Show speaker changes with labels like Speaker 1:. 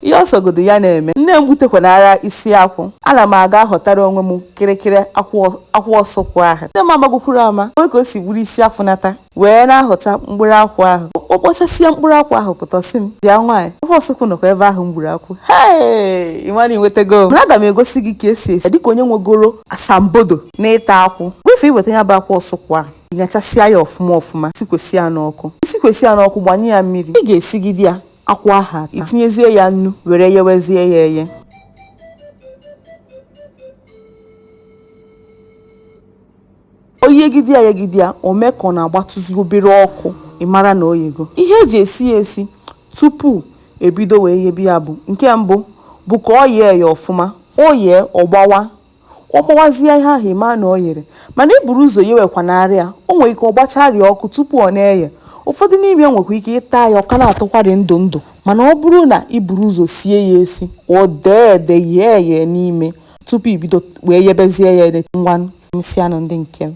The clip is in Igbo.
Speaker 1: Ihe ọ sọgodu ya na-eme, nne m gbutekwanara isi akwụ, ana m aga ahọtara onwe m kịrịkịrị akwụ ọsụkwụ ahụ. Nne m amagokwuru ama onwe ka o si gburu isi akwụ nata wee na-ahọta mkpụrụ akwụ ahụ. Ọ kpọchasịa mkpụrụ akwụ ahụ pụta, sị m, "Bịa nwaanyị, ofe ọsụkwụ nọkwa ebe ahụ m gburu akwụ." Hei, ịma na inwetago m. Mana aga m egosi gị ka esi esi dịka onye nwegoro asambodo n'ịta akwụ. Gwefe iweta ya bụ akwụ ọsụkwụ ahụ, nyachasịa ya ọfụma ọfụma, sikwesị ya n'ọkụ. Isikwesị ya n'ọkụ, gbanye ya mmiri. Ị ga-esigide ya akwụ ahụ ata, itinyezie ya nnu were yewezie ya eye. O yegide ya yegide ya, o mee ka ọ na-agbatụzi obere ọkụ, ị mara na o yego. Ihe eji esi ya esi tupu ebido wee yebe ya bụ nke mbụ bụ ka ọ yee ya ọfụma. O yee, ọ gbawa, ọ gbawazie ihe ahụ, ị maa na o yere. Mana i buru ụzọ yewekwanarị ya, o nwere ike ọ gbacharịa ọkụ tupu ọ na-eye. Ụfọdụ n'ime ya nwekwa ike ịta ya, ọ ka na-atọkwarị ndụ ndụ. Mana ọ bụrụ na i buru ụzọ sie ya esi, ọ dee ede, yee eye n'ime tupu ibido wee yebezie ya. Ngwanụ, emesịanụ ndị nke m.